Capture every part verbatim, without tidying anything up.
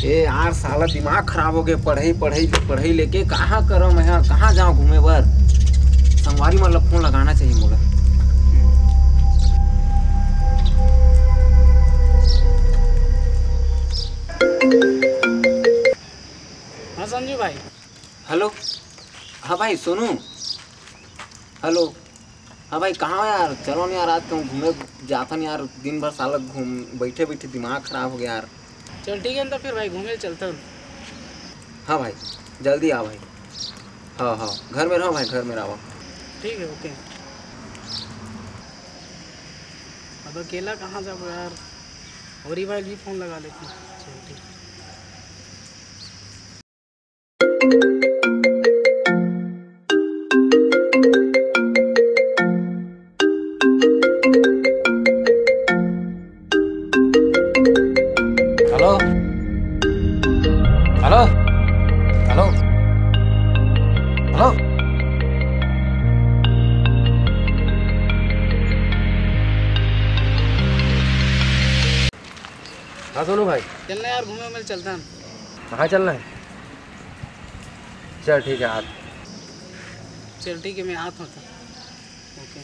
ए यार, साला दिमाग खराब हो गए, पढ़ई, पढ़ई, पढ़ई लेके कहाँ करम मैं, कहाँ जाऊँ घूमे बर? संगवारी मन ला फोन लगाना चाहिए मोला। हाँ संजू भाई। हेलो, हाँ भाई, सोनू। हेलो, हाँ भाई, कहाँ हो यार? चलो ना यार, आज कहूँ घूमे जाथन यार। दिन भर साला घूम, बैठे बैठे दिमाग खराब हो गया यार। चल ठीक है ना, तो फिर भाई घूमे चलथन। हाँ भाई, जल्दी आ भाई। हाँ हाँ, घर में रहो भाई, घर में रहो। ठीक है, ओके। अब अकेला कहाँ जाबो यार? होरी भाई भी फोन लगा लेते हैं। चल ठीक। Hello, hello, hello, hello. हाँ सोनू भाई। चलना यार, घूमे उमे चलता है। कहाँ चलना है? चल ठीक है, आ। चल ठीक है, मैं आता हूँ तो। ओके।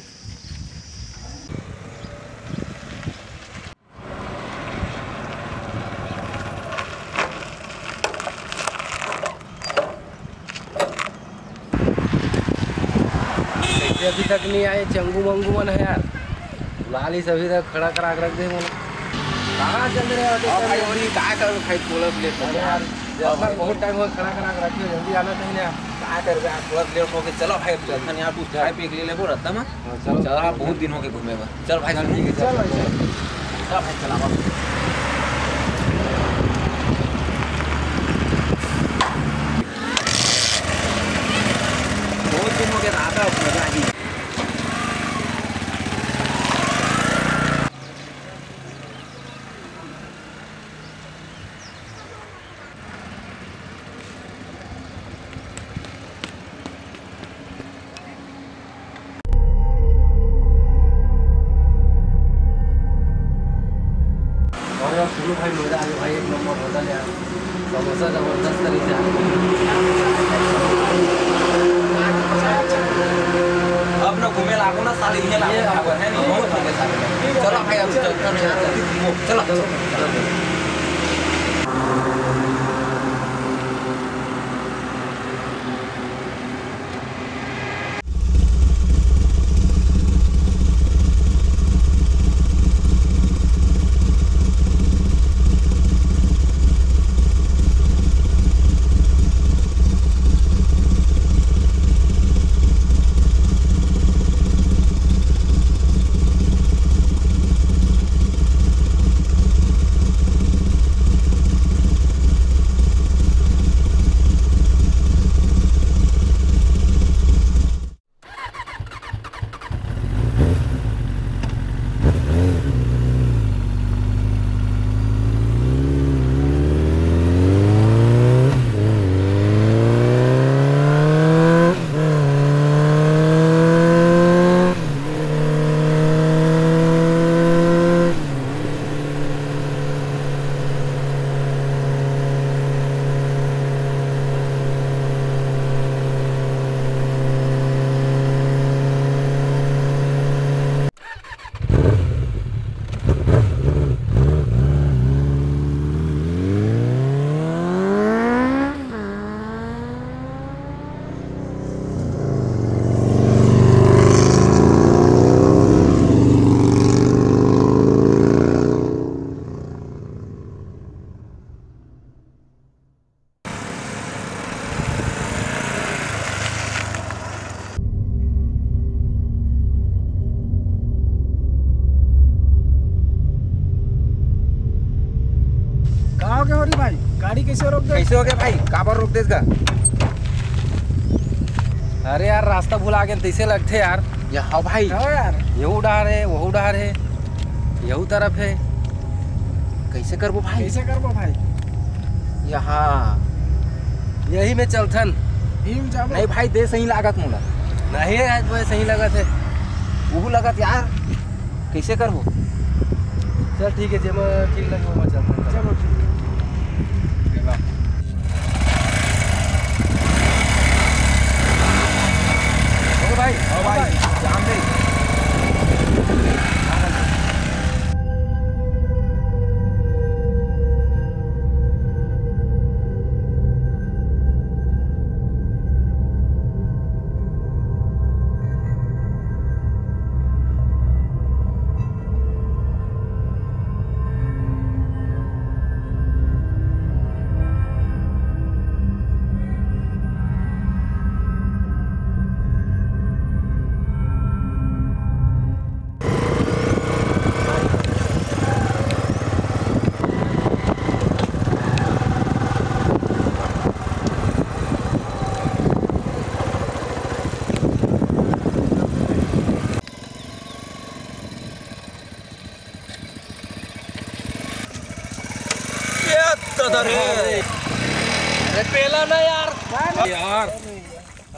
कैसे अभी तक नहीं आए चंगू मंगू मन है यार? बुला ली सभी तक, खड़ा करा के रख दे मोला। कहाँ चल रहे हो? हाँ भाई, और ये का कर भाई, थोड़ा लेट हो अरे गया। यार, हाँ जब भाई। बहुत टाइम हो खड़ा करा के रखे हो, जल्दी आना चाहिए ना। का कर बे, थोड़ा लेट हो गया। चलो भाई, अब चलथन यार, कुछ खाए पी के ले लेबो रस्ता में। हाँ, चलो। चल, बहुत दिन हो गए घूमे में। चल भाई, चल, ठीक है, चल, चल भाई, चल। चल। चल भाई, चला बाबू। बहुत दिन हो गया, आता मजा आ गई। और यार सुनो भाई, मजा आ गया भाई, एक नंबर होटल यार, समोसा जबरदस्त तरीके से। अब ना घूमे लागो ना साले, ये लागो ये खबर है नहीं, बहुत हो गया साले। चलो भाई, अब चलते हैं, चलो। चलो। का हो गया होरी भाई, गाड़ी कैसे रोक दे? कैसे हो गया भाई, काबर रोक देस गा? अरे यार, रास्ता भुला गेन तैसे लगथे यार। या हाँ भाई। हाँ यार। ये उड़ा रहे, वो उड़ा रहे। यहू तरफ है। कैसे करबो भाई? कैसे करबो भाई? यहाँ। यही में चलथन। यही में जाबो। नहीं भाई, दे सही लागत मोला। नहीं, आज मैं सही लगत है। वो लगत यार। कैसे करबो? चल ठीक है, जेमा ठीक लगे, ओमा चलथन। चलो ठीक है। ओ भाई, ओ भाई, ध्यान दे। ये तो रे। अरे पेला ना यार। यार।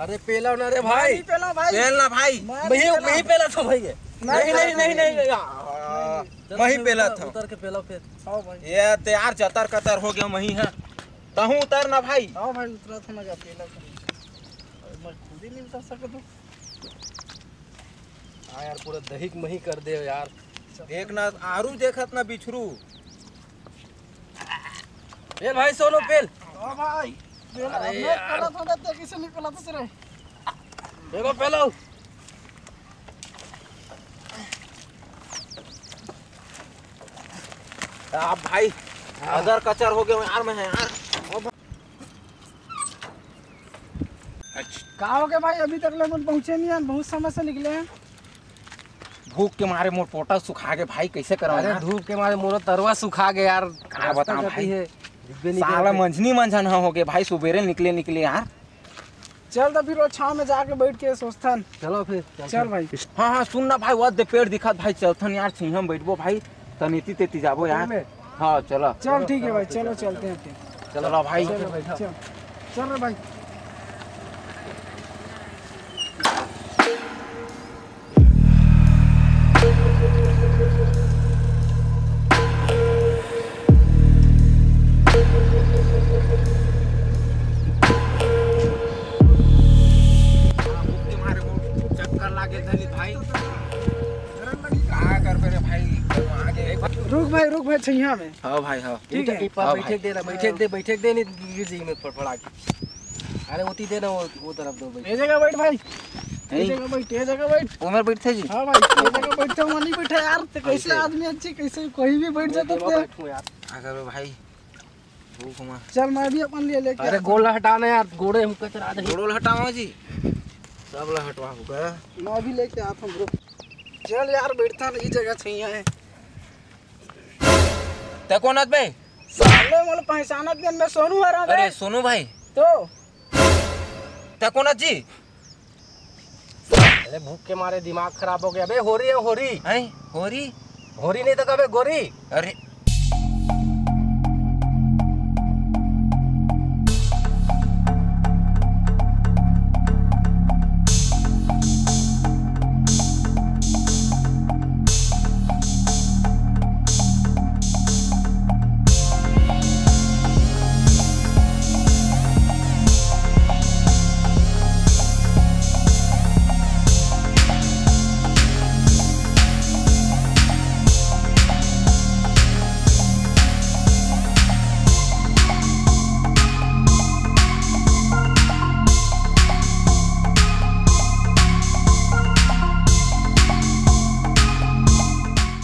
अरे पेला ना रे भाई। नहीं पेला भाई। पेल ना भाई। मैं वही, नहीं पेला। वही पेला था भाई ये। नहीं, नहीं, नहीं, नहीं, नहीं, यार। वही पेला था। उतर के पेला फिर। हाँ भाई। ये तो यार जतर कतर हो गया वही है। तहूँ उतर ना भाई। हाँ भाई, उतरा था ना, जा पेला था। मैं खुद ही नहीं उतर सकता। हाँ यार, पूरा दही के मही कर दे यार। देख ना, आरू देखत ना बिछरू। ए भाई, सोनू पेल। हाँ भाई, पेला, अरे मैं यार। पेला था, ते कैसे नहीं पेला था रे? देखो पेलो। आप भाई, हाँ। अदर कचर हो गए यार, मैं यार। का हो गया भाई, अभी तक ले मन पहुंचे नहीं यार, बहुत समय से निकले हैं। भूख के मारे मोर पोटा सुखा गए भाई, कैसे करा अरे यार? धूप के मारे मोर तरवा सुखा गए यार। का रास्ता बताऊं कति भाई? है, दिखबे नहीं साला करत है। मंझनी मंझन हो गए भाई, सुबेरे निकले निकले यार। चल तो फिर वो छाव में जाके बैठ के सोचथन। चलो फिर, चलते चल हैं। भाई। हाँ, हाँ, सुन ना भाई, वो दे पेड़ दिखत भाई, चलथन यार, छइहां में बैठबो भाई, तनी एती तेती जाबो यार। में? हाँ, चलो। चल ठीक है भाई, चलो चलते हैं फिर। चलो भाई। चलो भाई, चल। चल रे भाई। चक्कर लागे धनी भाई। का करबे रे भाई, आगे। रुक भाई, रुक भाई, छइहां में। हाँ भाई, हाँ। ठीक है। हाँ भाई। बैठे दे ना, बैठे दे, बैठे दे, नहीं गिर जाई में फड़फड़ा के। अरे ओती दे ना, वो, वो तरफ दो बैठ। ये जगह बैठ भाई। ये नहीं। जगह बैठ, ये जगह बैठ। उमर बैठथे जी। हाँ भाई, ये जगह बैठता हूँ, नहीं बैठा यार, तो कैसे बैठे। आदमी अच्छे, कैसे कोई भी बैठ मैं जाता तो है। बैठूँ यार। का करबे भाई, भूख मा। चल मैं भी अपन लिए लेके अरे आता हूँ। गोड़ ला हटा ना यार, गोड़े हम कचरा दे। गोड़ो ला हटावा जी। सब ला हटवा होगा। मैं भी लेके आता हूँ bro। चल यार, बैठता ना, ये जगह छइहां है। ते कोन आत बे? साले मोला पहचानत नहीं, मैं सोनू हरा बे। अरे सोनू भाई। तो? ते कोन आत जी? अरे भूख के मारे दिमाग खराब हो गया बे। होरी है, होरी। हैं? होरी? होरी नहीं तो कबे गोरी। अरे।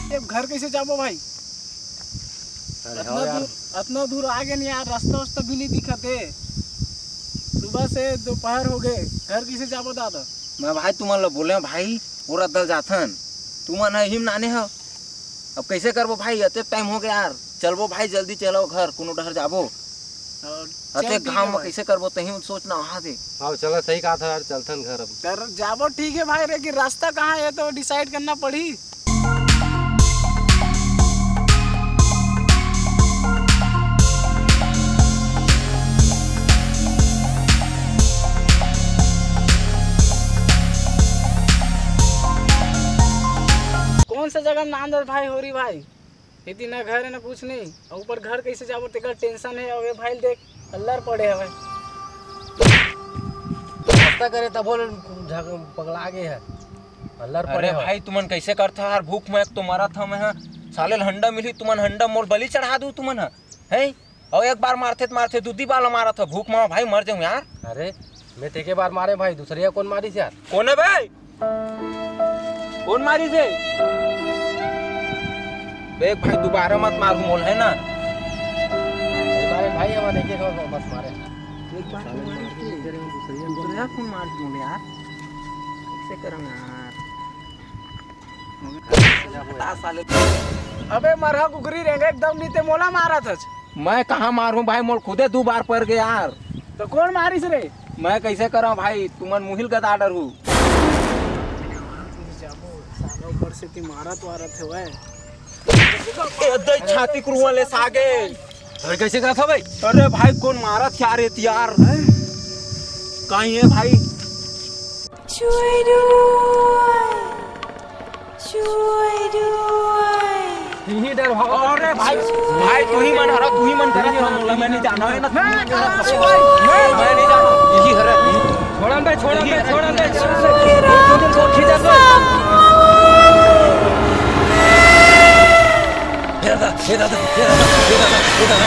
ये घर कैसे जाबो भाई? अरे अतना हाँ यार। दूर, अतना दूर आ गए नहीं यार, रास्ता वास्ता भी नहीं दिखत है। सुबह से दोपहर हो गए, घर कैसे जाबो दादा? मैं भाई तुमन ला बोले भाई, पूरा दल जाथन, तुमन ह हिम नाने हो, अब कैसे करबो भाई? अतेक टाइम हो गया यार, चलबो भाई, जल्दी चलो घर, कोनो डहर जाबो। और अतेक चल ठीक घाम है में भाई। कैसे करबो, तही सोचना वहाँ दे। हाँ चला, सही कहा था यार, चलथन घर अब। कर जाबो ठीक है भाई, लेकिन रास्ता कहाँ है तो डिसाइड करना पड़ी। कौन सा जगह में नांदत भाई, होरी भाई? खेती ना घर है ना कुछ नहीं, अउ ऊपर घर कैसे जाबो तेकर टेंशन है। अउ ये भाई देख, अल्लर पड़े हवे। नाश्ता करे तभो ले झग-, पगला गे है, अल्लर पड़े अरे हवे। भाई, तुमन कैसे करथा यार? भूख में एक तो मरत हंव मैं, हाँ। साले ल हंडा मिलही, तुमन हंडा मोर बलि चढ़ा दू तुमन, हाँ। हैं? अउ एक बार मारथे त मारथे, दूधी बार मारत ह, भूख म भाई मर जाऊं यार। अरे, मैं तेके बार मारे भाई, दूसरे या कोन मारिस यार? कोन है बे? कोन मारिस हे? देख भाई, दोबारा मत मार मोल, है ना? अरे भाई, हम देखे तो बस मारे। एक बार तो मार के, दूसरे या कोन मार मोल यार? कैसे करना यार? बता साले। अबे मरहा कुकरी रेंगे एकदम नीते मोला मारत हच। मैं कहाँ मारूं भाई, मोल खुदे दू बार पर गया यार। तो कोन मारिस रे? मैं कैसे करा भाई, तुमन मुहिल गदा डरहू। जाबो, साला ऊपर से ती मारत वारत हवय। ए दे छाती कुरुआ ले सागे। अरे कैसे करत हवे? अरे भाई कोन मारत यार, ए यार। काई है भाई? इही डर भाव। अरे भाई, भाई तू ही मन हरा, तू ही मन करत हरा, मोला मैं नहीं जाना है ना। मैं नहीं जाना। यही हरा। छोड़न बे, छोड़न बे, छोड़न बे, छोड़न बे। हे दादा, हे दादा, हे दादा, हे दादा, हे दादा।